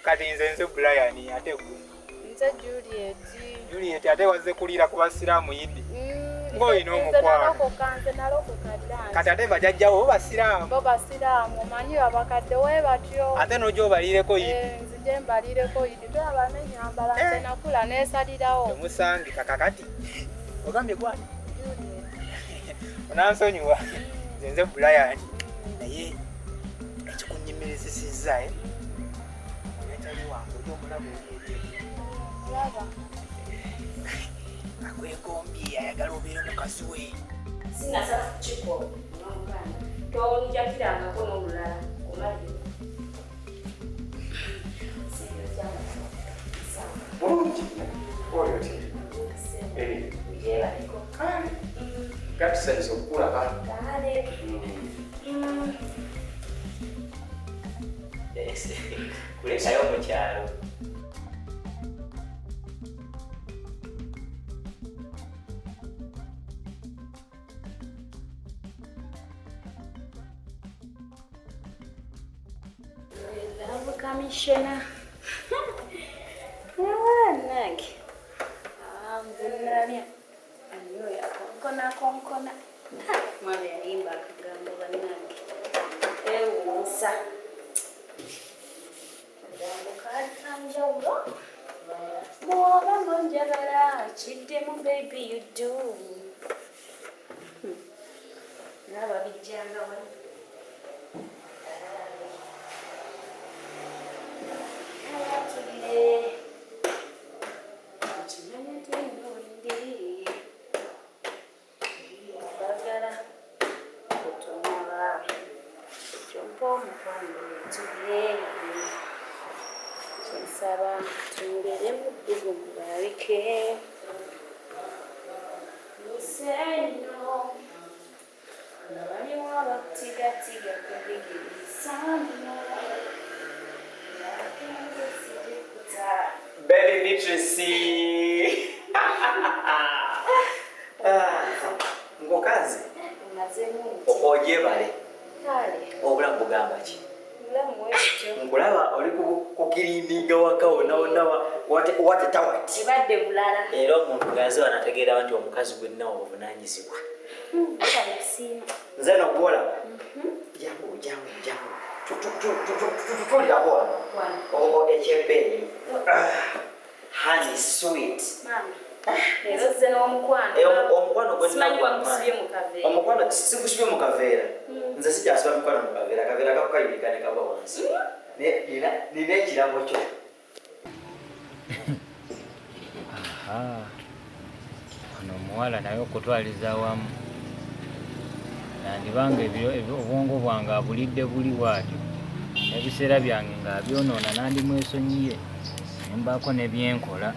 Kati nze Brian ate gwe. Nze Juliet. Juliet ate wazze kuliira ku basiraamu Idi. Ng'olina omukwano. Nze nalokoka dda. Kati ate bajjajjawo bo basiraamu. Bo basiraamu omanyi abakadde we batyo. Ate n'ojja obalireko Idi. Nzije mbalireko Idi. Tulaba n'ennyambala nze nakula neesalirawo. Temusangika kakati. Ogambye gwani? Juliet. Onansonyiwa. Nze Brian. Naye ekikunyimirizisizza Tali wange oli omulaba oli eri. Mulaba. Akwegombye ayagala obeere mukazi we. Sinasala kukikola omuganda. Tonjakirangako n'olulala kumalira. Bulungi. Oli oti? Gyebaleko. Kale. Gatusanyusa okukulaba. Kale. Kulekayo mu kyalo. Love Commissioner. Nange. Nze ani oyo akonkona akonkona. Mwana yayimba akagambo bannange. Ewuusa. Akagambo kaali ka njawulo. Bw'oba ng'onjagala kiddemu baby you do. Naaba bijjanga wano. Abatulire. Okimanya nti nno ndi. Mbagala kutunula. Kyompa omukwano tubye. Kyensaba tuwulire mu ddugu mubalike. Lusenno. Nga baliwo abakutigatiga ku bigirisa nno. Baby Beatrice. Ngokazi. Ogyebale. Obulamu bugamba ki? Nkulaba oli kukirininga waka wonna wonna watetawati. Ebadde bulala. Era omuntu ganze wanategeera nti omukazi gwe nnawo obuvunaanyizibwa. Nze n'okuolaba. Jangu jangu jangu. Tutulirako wano. Ekyebbeeyi. Honey sweet. Mami. Leero nze n'omukwano. Omukwano gwe Simanyi bagusibye mu kaveera. Omukwano sigusibye mu kaveera. Nze sikyasiba mikwano mu kaveera. Akaveera kakukayirika ne kagwa wansi. Nina ekirabo kyo. Aha. Ono omuwala naye okutwaliza awamu. Nandibanga obwongo bwange abulidde buli bw'atyo. Ebiseera byange ng'abyonoona nandimwesonyiye. Ne mbaako ne byenkola.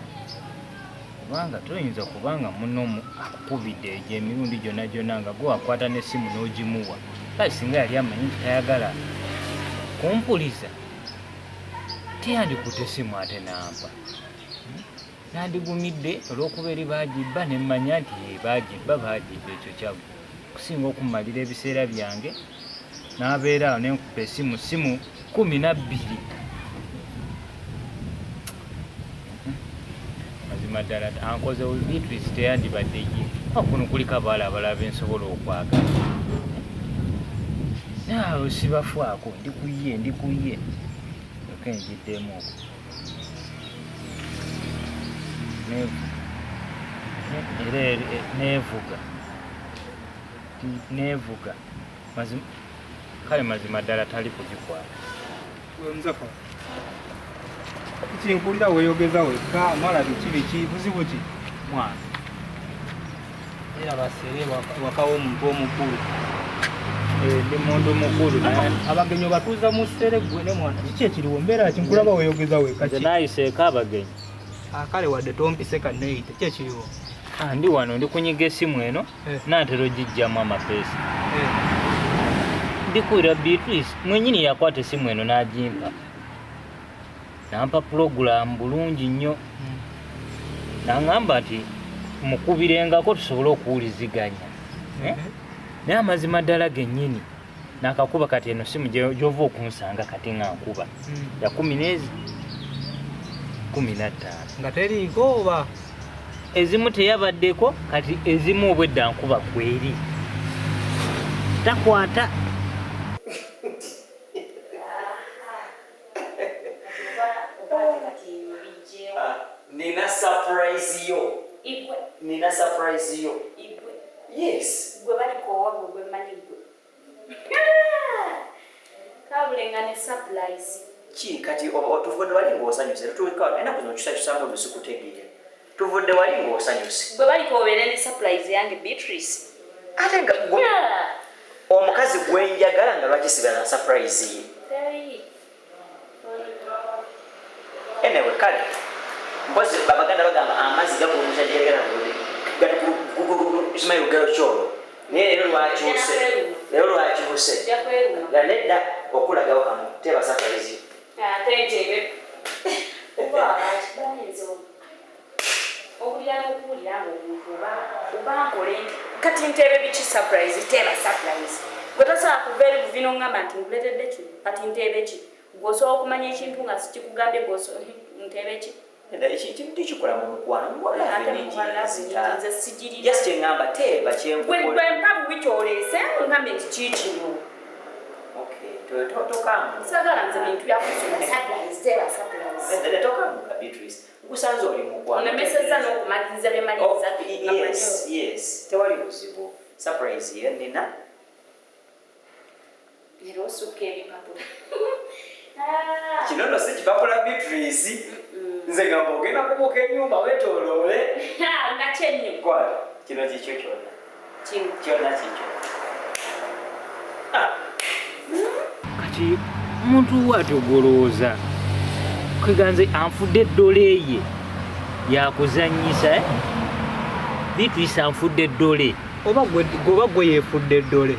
Kubanga toyinza kubanga munno akukubidde egyo emirundi gyonna gyonna nga gwe wakwata n'essimu n'ogimuwa. Kale singa yali amanyi nti tayagala kumpuliza, teyandikutte essimu ate n'ampa. Nandigumidde olw'okuba eri baagibba ne mmanya nti baagibba baagibba ekyo kyaggwa. Okusinga okumalira ebiseera byange n'abeera awo ne nkuba essimu simu 12. Mazima ddala ankoze Beatrice teyandibadde ye. Kuno kuliko abaala abalala be nsobola okwagala. Naawe sibafaako ndi ku ye ndi ku ye. Oke nziddemu okwo. Era neevuga. Neevuga. Kale mazima ddala tali kugikwata. Muzafa. Kinkulira weeyogeza wekka mwala biki biki buzibu ki mwana. Era basere waka w'omuntu omukulu. Ndi muntu mukulu naye abagenyi obatuuza mu ssere ggwe ne mwana. Kiki ekiriwo mbeera ki nkulaba weeyogeza wekka ki? Nze naayiseeko abagenyi. Kale wadde tompise kanneeyite ki ekiriwo? Ndi wano ndi kunyiga essimu eno naatera ogiggyamu amapeesa. Ndikuwulira Beatrice mwennyini yakwata essimu eno n'agimpa. Nampa pulogulaamu bulungi nnyo. N'aŋŋamba nti mukubirengako tusobole okuwuliziganya. Naye amazima ddala gennyini n'akakuba kati eno simu gy'ova okunsanga kati nga nkuba. Ya 10. 15. Nga teriiko oba? Ezimu teyabaddeko, kati ezimu obwedda nkuba kweri. Takwata. Nina surprise yo. Igwe. Nina surprise yo. Igwe. Yes. Gwe balikoowa gwe gwe mmanyi gwe. Kabulenga ne surprise. Ki kati tuvudde wali ng'osanyuse, tutuuka ennaku zino okyusakyusaamu olusi kutegeera. Tuvudde wali ng'osanyuse. Gwe baliko obeere ne surprise yange Beatrice. Ate nga omukazi gwe njagala nga lwaki sibeera na surprise ye? Teri. Anyway, kale mpozi abaganda bagamba amazzi gakulumusa gyegala simanyi lugero kyolwo, naye leero lwakyuse, leero lwakyuse nga nedda okulagawo kamu teeba surprise. Ate ntebe. Oba bayinza owulira n'okuwulira ng'omuntu oba nkole nti kati ntebe biki surprise, teeba surprise. Gwe tosobola kuva eri buvi n'oŋŋamba nti nkuleetedde kino, kati ntebe ki? Gwe osobola okumanya ekintu nga sikikugambye, gwe ntebe ki? Ekintu tekikola mu mukwano, Ate mukwano nze sigirina. Just kye ŋŋamba teeba kyenkukola. Gwe mpa bubi ky'oleese, ngambe nti kiikino. Okay, tokamuka. Sagala nze bintu byakusoma surprise, teeba surprise. Tokamuka Beatrice, nkusanze oli mukwano. Onemesezza n'okumaliriza bye maliriza. Oh, yes, yes, tewali buzibu. Surprise ye nina. Era osukka ebipapula. Kino nno si kipapula Beatrice. Nze ngamba ogenda kubuuka ennyumba weetooloole. Nga kyenyo. Kwata, kino kikyo kyonna. Kino. Kyonna kikyo. Kati omuntu bw'atyo gw'olowooza kweganze anfudde eddole ye yakuzannyisa, eh? Beatrice anfudde eddole. Oba gwe yeefudde eddole.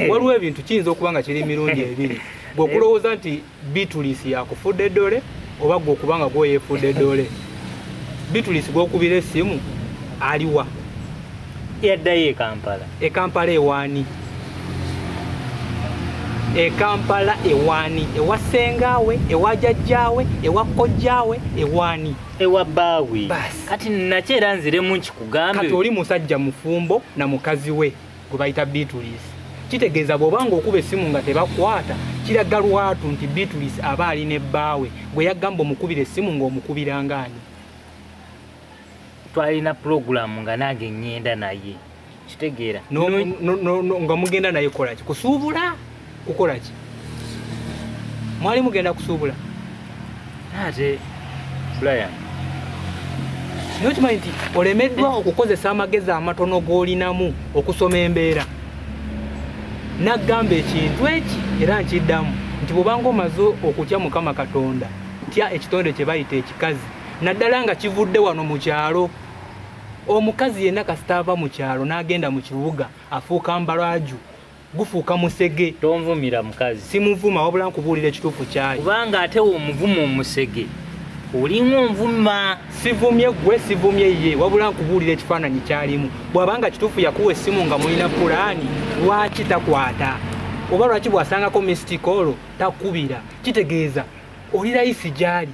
Waliwo ebintu kiyinza okuba nga kiri mirundi ebiri. Gwe okulowooza nti Beatrice yakufudde eddole oba gwe okuba nga gwe yeefudde eddole. Beatrice gw'okubira essimu aliwa? Yaddayo e Kampala. E Kampala ewaani? E Kampala ewaani? Ewa ssengaawe, ewa jjajjaawe, ewa kojjaawe, ewaani? Ewa bbaawe. Basi. Kati nakyo era nziremu nkikugambe. Kati oli musajja mufumbo na mukazi we gwe bayita Beatrice. Kitegeeza bw'obanga okuba essimu nga tebakwata, kiraga lwatu nti Beatrice aba alina ebbaawe gwe yagamba omukubira essimu ng'omukubira ng'ani. Twalina pulogulaamu nga nange ŋŋenda naye. Kitegeera. Nga mugenda naye kukola ki? Kusuubula? Kukola ki? Mwali mugenda kusuubula? Ate Brian. Naye okimanyi nti olemeddwa okukozesa amagezi amatono g'olinamu okusoma embeera. Nagamba ekintu eki era nkiddamu nti bw'obanga omaze okutya Mukama Katonda, tya ekitonde kye bayita ekikazi, naddala nga kivudde wano mu kyalo. Omukazi yenna kasita ava mu kyalo n'agenda mu kibuga afuuka mbalwaju, gufuuka musege. Tonvumira mukazi. Simuvuma, wabula nkubuulira ekituufu kyali. Kubanga ate omuvuma omusege olinga onvuma. Sivumye ggwe, sivumye ye, wabula nkubuulira ekifaananyi kyalimu. Bw'abanga kituufu yakuwa essimu nga mulina pulaani, lwaki takwata? Oba lwaki bw'asangako missed call takubira? Kitegeeza oli layisi gy'ali.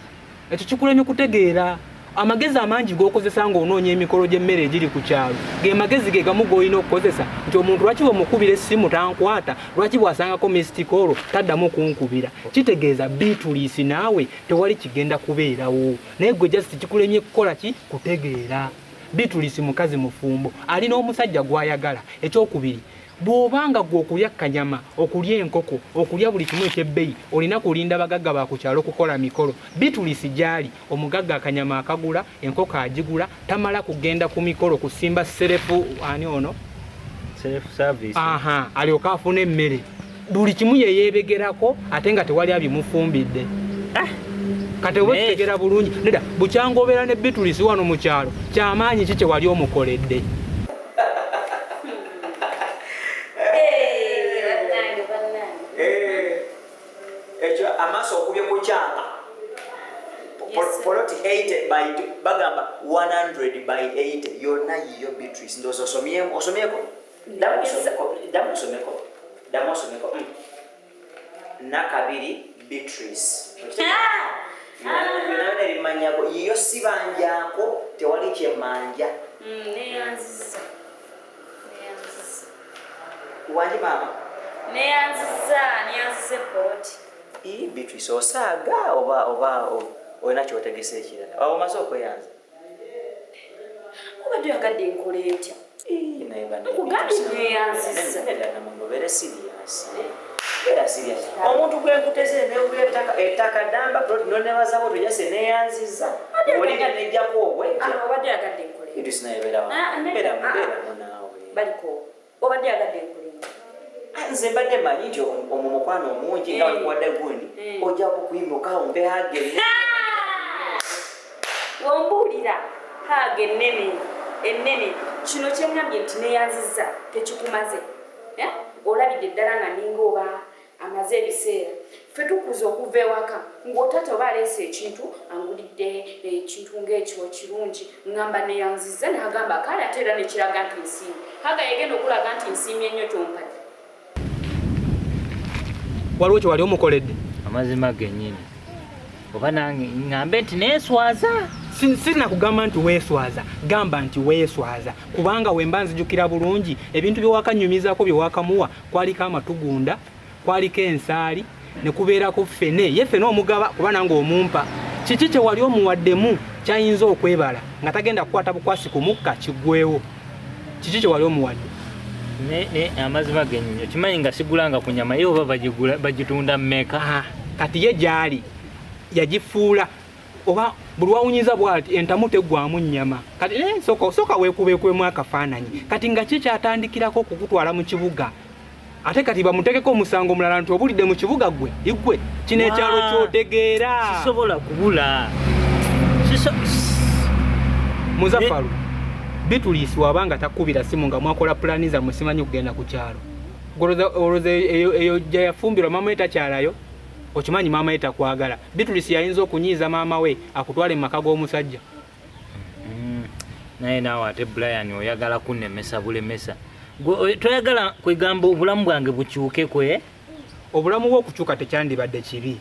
Ekyo kikulemye kutegeera. Amagezi amangi g'okozesa ng'onoonya emikolo gy'emmere egiri ku kyalo ge magezi ge gamu g'olina okukozesa nti omuntu lwaki bw'omukubira essimu tankwata, lwaki bw'asangako missed call taddamu kunkubira. Kitegeeza Beatrice naawe tewali kigenda kubeerawo, naye gwe just kikulemye kukola ki? Kutegeera. Beatrice mukazi mufumbo, alina omusajja gw'ayagala. Ekyokubiri, bw'obanga gwe okulya kanyama, okulya enkoko, okulya buli kimu eky'ebbeeyi, olina kulinda bagagga ba ku kyalo kukola mikolo. Beatrice gy'ali, omugagga akanyama akagula, enkoko agigula, tamala kugenda ku mikolo kusimba serefu ani ono? Self service. Aha, alyoke afune emmere. Buli kimu ye yeebegerako ate nga tewali abimufumbidde. Kati oba okitegeera bulungi. Nedda, bukyanga obeera ne Beatrice wano mu kyalo, kyamaanyi ki kye wali omukoledde? Ekyo amaaso okubye ku kyapa. Poloti 80 by bagamba 100 by 80 yonna yiyo Beatrice. Ndowooza osomyemu, osomyeko? Ddamu osomeko, ddamu osomeko, ddamu osomeko. Nakabiri Beatrice. Byonna erimanyako yiyo sibanjako tewali kyemmanja. Neyanziza. Wangi maama? Neyanziza, neyanziza eppooti. Beatrice osaaga oba olina kyotegese ekirala? Oba omaze okweyanza? Obadde oyagadde nkola etya? Nkugambye neyanziza. Obeere serious. Beera serious. Omuntu gwe nkuteze newulira ettaka ddamba plot nonebazaako tojase neyanziza. Olina nejjako obwejja. Obadde oyagadde nkola etya? Beatrice naye beera beeramu naawe. Baliko. Obadde oyagadde nkola etya? Nze mbadde mmanyi nti omwo mukwano omungi nga wekuwadde gundi ojja kukuyimuka ompe hug ennene. Wombuulira hug ennene kino kye ŋŋambye nti neyanziza tekikumaze. Olabidde ddala nga ninga oba amaze ebiseera. Ffe tukuze okuva ewaka ng'otaata oba aleese ekintu angulidde ekintu ng'ekyo kirungi ŋŋamba neyanziza n'agamba kale ate era nekiraga nti nsiimye. Haga yegenda okulaga nti nsiimye nnyo kyompadde. Waliwo kye wali omukoledde? Amazima gennyini. Oba nange ŋŋambe nti neeswaza? Sirina kugamba nti weeswaza, gamba nti weeswaza kubanga we mba nzijukira bulungi ebintu bye wakanyumizaako bye wakamuwa kwaliko amatugunda, kwaliko ensaali, ne kubeerako ffene. Ye ffene omugaba kuba nange omumpa. Kiki kye wali omuwaddemu kyayinza okwebala nga tagenda kukwata bukwasi ku mukka kiggwewo? Kiki kye wali omuwadde? Ne amazima gennyini okimanyi nga sigulanga ku nnyama ye oba bagitunda mmeka? Kati ye gy'ali yagifuula oba buli wawunyiza bw'ati entamu teggwamu nnyama. Kati sooka weekubeekwemu akafaananyi. Kati nga ki kyatandikirako okukutwala mu kibuga? Ate kati bamuteekeko omusango omulala nti obulidde mu kibuga ggwe iggwe kino ekyalo ky'otegeera. Sisobola kubula. Muzafaru, Beatrice wabanga takubira simu nga mwakola pulaani zammwe simanyi kugenda ku kyalo. Olowooza eyo gye yafumbirwa maama we takyalayo? Okimanyi maama we takwagala. Beatrice yayinza okunyiiza maama we akutwale mu maka g'omusajja. Naye naawe ate Brian oyagala kunnemesa bulemesa. Toyagala kwegamba obulamu bwange bukyuke kwe? Obulamu bwo okukyuka tekyandibadde kibi.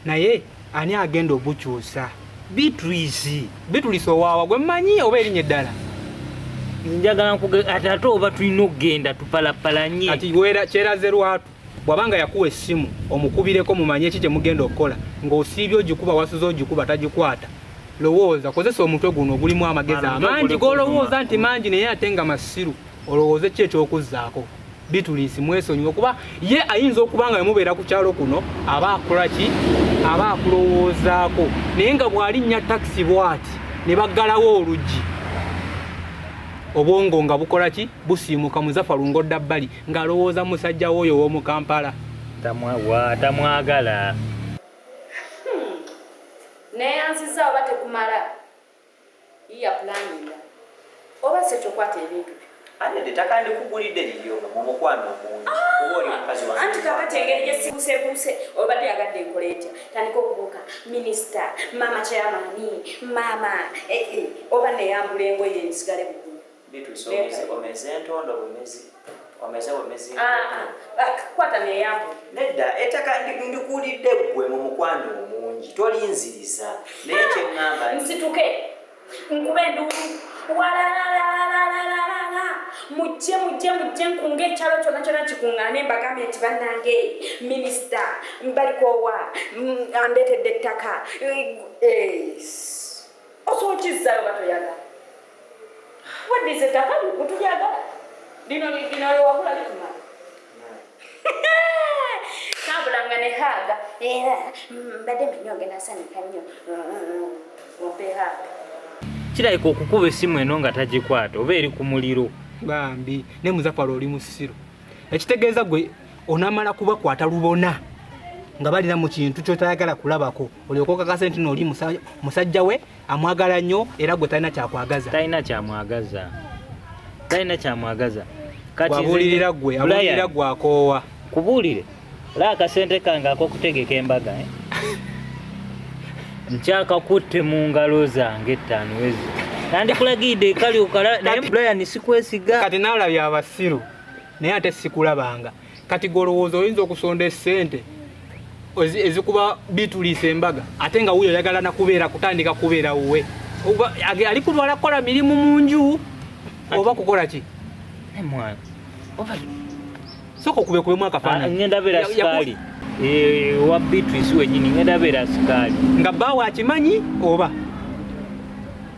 Naye ani agenda obukyusa? Beatrice. Beatrice owaawa gwe mmanyi oba erinnya eddala? Njagala ate oba tulina okugenda tupalapalanye. Kati kyeraze lwatu. Bw'abanga yakuwa essimu omukubireko mumanye ki kye mugenda okukola ng'osiibye ogikuba wasuze ogikuba tagikwata. Lowooza kozesa omutwe guno ogulimu amagezi amangi g'olowooza nti mangi naye ate nga masiru. Olowooze ki eky'okuzzaako? Beatrice mwesonyiwe kuba ye ayinza okuba nga mubeera ku kyalo kuno aba akola ki? Aba akulowoozaako naye nga bw'alinnya takisi bw'ati ne baggalawo oluggi obwongo nga bukola ki? Busiimuka. Muzafaru ng'odda bbali ng'alowooza musajja w'oyo ow'omu Kampala. Tamwagala. Neyanziza oba tekumala yiya pulaninga oba si ekyokwata ebintu byo. Ate ettaka ndikugulidde liryo nga mu mukwano omungi kuba oli mukazi wange. Anti kakati engeri gye sikuuseekuuse obadde yagadde enkola etya? Tandika okubuuka minisita, maama kyeyamaani, maama oba neyambula engoye nsigale bugulu. Beatrice omeze entondo bumezi. Omeze bumezi. Kwata neyambula. Nedda ettaka ndikuulidde ggwe mu mukwano omungi tolinziriza naye kye ŋŋamba nsituke nkube enduulu walalalalala mujje mujje mujje nkunga ekyalo kyonna kyonna kikuŋŋaane mbagambe nti bannange minisita mbalikoowa andeetedde ettaka osobola okizzaayo oba toyagala weddiza ettaka tulyagala lino lino lewagula likumala kabulanga ne haaga era mbadde manyi ogenda sanyuka nnyo ompe haaga. Kirabika okukuba essimu eno nga tagikwata oba eri ku muliro. Bambi ne Muzafaru oli musiru. Ekitegeeza gwe onaamala kubakwata lubona nga balina mu kintu ky'otayagala kulabako olyoka okakase nti n'oli musajja we amwagala nnyo era gwe talina kyakwagaza. Talina kyamwagaza. Talina kyamwagaza. Kati abuulirira gwe, abuulirira gwe akoowa. Kubuulire. Laba akasente kange ak'okutegeka embaga. Nkyakakutte mu ngalo zange ettaano ezi. Nandikulagiridde kali okala naye Brian sikwesiga. Kati naalabye abasiru naye ate sikulabanga. Kati gw'olowooza oyinza okusonda essente Ezikuba Beatrice embaga ate nga wuyo oyagala nakubeera kutandika kubeera wuwe. Oba ali kutwala kukola mirimu mu nju oba kukola ki? Mwana oba sooka okubekubemu akafaananyi. Ngenda beera sikaali wa Beatrice wenyini, ngenda beera sikaali. Nga bbaawe akimanyi oba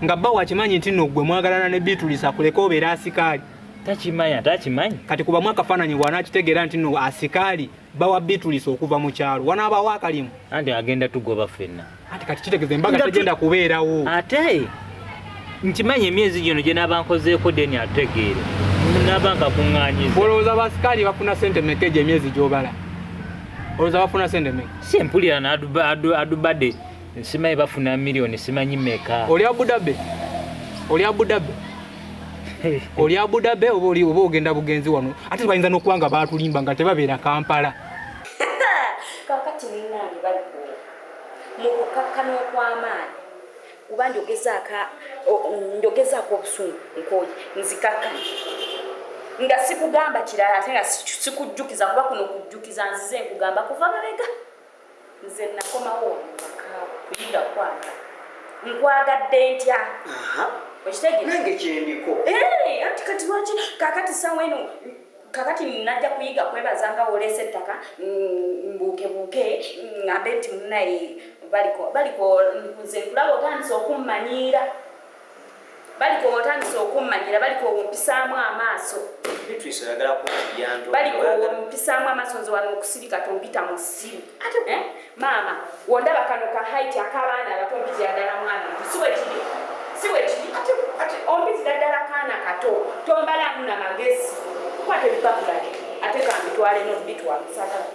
nga bbaawe akimanyi nti nno gwe mwagalana ne Beatrice akuleka obeera asikaali? Takimanya, takimanyi. Kati kubamu akafaananyi bw'anaakitegeera nti nno asikaali bawa Beatrice okuva mu kyalo, wanaabawo akalimu? Anti agenda tugoba ffenna. Anti kati kitegeeza embaga tegenda kubeerawo. Ate nkimanyi emyezi gino gye naaba nkozeeko deni ategeere naaba nkakuŋŋaanyiza. Olowooza abasikaali bafuna ssente mmeka egyo emyezi gy'obala? Olowooza bafuna ssente mmeka? Si mpulira adubadde simanyi bafuna miliyoni simanyi mmeka. Oli Abu Dhabi? Oli Abu Dhabi? Oli Abu Dhabi oba oli oba ogenda bugenzi wano? Ate bayinza n'okuba nga baatulimba nga tebabeera Kampala. Kaakati munnange baliko mu kukakkana okw'amaanyi kuba njogezaako obusungu nkooye nzikakkana nga sikugamba kirala ate nga sikujjukiza kuba kuno kujjukiza nzize nkugamba kuva mabega nze nakomawo wano kuyiga kwagala nkwagadde ntya okitegeera nange kyendiko. Anti kati lwaki kaakati sawa eno kakati najja kuyiga kwebaza nga woleese ettaka mbuukebuuke ngambe nti munnaye baliko nze nkulaba otandise okummanyiira baliko otandise okummanyiira baliko ompisaamu amaaso. Baliko ompisaamu amaaso nze wano okusirika tompita mu ssiru. Maama wondaba kano ka haiti ak'abaana abato ompitira ddala mwana muto si bwe kiri? Si bwe kiri? Ompitira ddala kaana kato tombalaamu na magezi kwata ebipapula byo ate kambitwale n'obitwala saagala.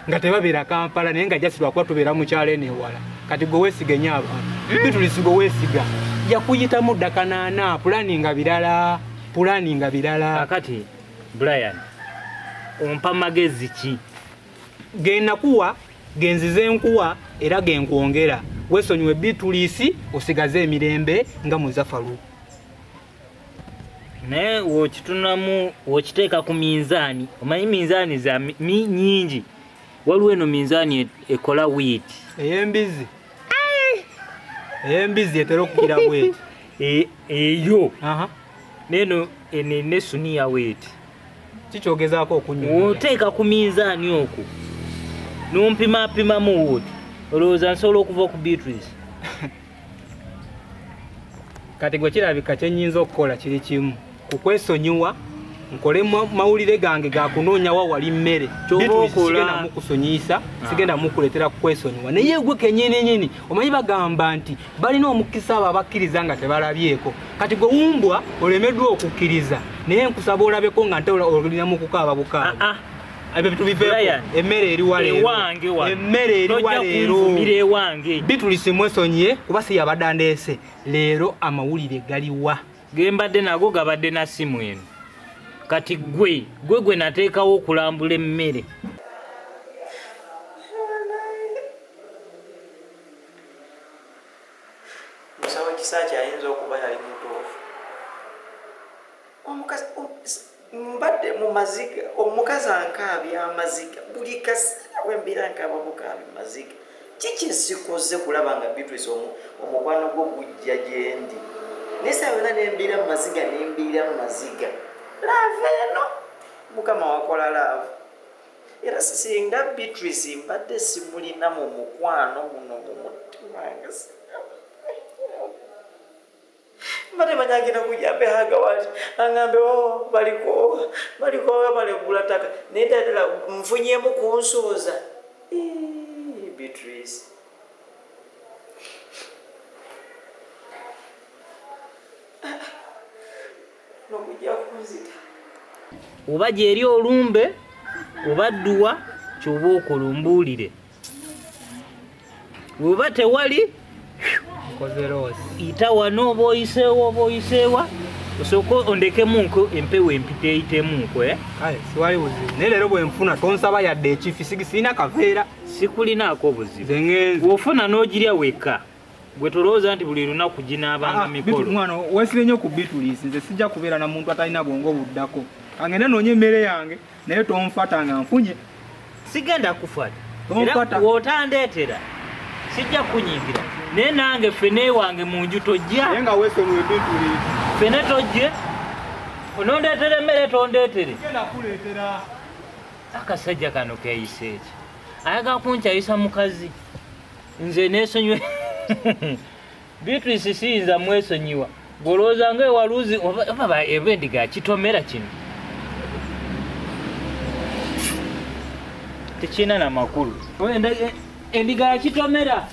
Nga tebabeera Kampala naye nga jasirwa kuba tubeera mu kyalo eno ewala. Kati gwe weesiga nnyo abantu. Beatrice gwe weesiga yakuyitamu dda kanaana pulaani nga birala pulaani nga birala. Kakati Brian ompa magezi ki? Ge nakuwa genzize nkuwa era genkwongera. Weesonyiwe Beatrice osigaze emirembe nga Muzafalu. Naye w'okitunamu w'okiteeka ku minzaani, omanyi minzaani za nyingi. Waliwo eno minzaani ekola wiiti. Ey'embizzi. Ey'embizzi etera okugira bweti. Eyo. Neno eno n'essuniya weeti. Kikyogezaako okunnyonnyola. Oteeka ku minzaani okwo n'ompimapimamu wooti olowooza nsobola okuva ku Beatrice? Kati gwe kirabika kye nnyinza okukola kiri kimu kukwesonyiwa nkole mawulire gange gakunoonya wa wali mmere. Sigenda mukusonyiyisa, sigenda mukuleetera kukwesonyiwa naye gwe kennyininyini omanyi bagamba nti balina omukisa abo abakkiriza nga tebalabyeko. Kati gwe wumbwa olemeddwa okukkiriza naye nkusaba olabeko nga nte olina mu kukaaba bukaaba. Ebyo tubiveeko. Emmere eriwa leero. Emmere eriwa leero. Beatrice mwesonyiye kuba si yabadde andeese. Leero amawulire galiwa. Gembadde nago gabadde na simu eno. Kati gwe gwe nateekawo okulambula emmere. Musawo Kisaki ayinza okuba yali mutuufu. Omukazi mbadde mu maziga, omukazi ankaabya amaziga buli kaseera bwe mbeera nkaaba bukaabi maziga. Kiki nsikoze kulaba nga Beatrice omukwano gwo gujja gye ndi. Naye saawa yonna ne mbeera mu maziga ne mbeera mu maziga. Love eno Mukama wakola love. Era singa Beatrice mbadde simulina mu mukwano guno mu mutima nga mbadde manyi agenda kujja ampe haga wati aŋŋambe o baliko baliko balegula ttaka naye ddala nfunyeemu kunsooza. Beatrice nokujja kunzita. Oba gyeri olumbe oba dduwa kyoba okola ombuulire. Oba tewali ita wano oba oyiseewa oba oyiseewa osooke ondekemu nko empewo empita eyitemu nko. Kale siwali buzibu naye leero bwe nfuna tonsaba yadde ekifi sirina kaveera. Sikulinaako buzibu. Nze ngenze. Bw'ofuna n'ogirya wekka. Gwe tolowooza nti buli lunaku ginaabanga Ah, mikolo. Bitu- mwana weesibye nnyo ku Beatrice. Nze sijja kubeera na muntu atalina bwongo buddako. Kangende noonye emmere yange, naye tonfata nga nfunye. Sigenda kufata. Era Tonfata. w'otandeetera sijja kunyiigira, naye nange ffene wange mu nju tojja. Naye nga weesonyiwe Beatrice. Ffene tojje, onondeetera emmere tondeetere. Genda kuleetera. Akasajja kano keeyisa eki? Ayagala kunkyayisa mukazi. Nze neesonyiwe Beatrice, siyinza mwesonyiwa. Gw'olowooza nga ewaluuzi oba eba endiga kitomera kino tekirina na makulu. Endiga yakitomera.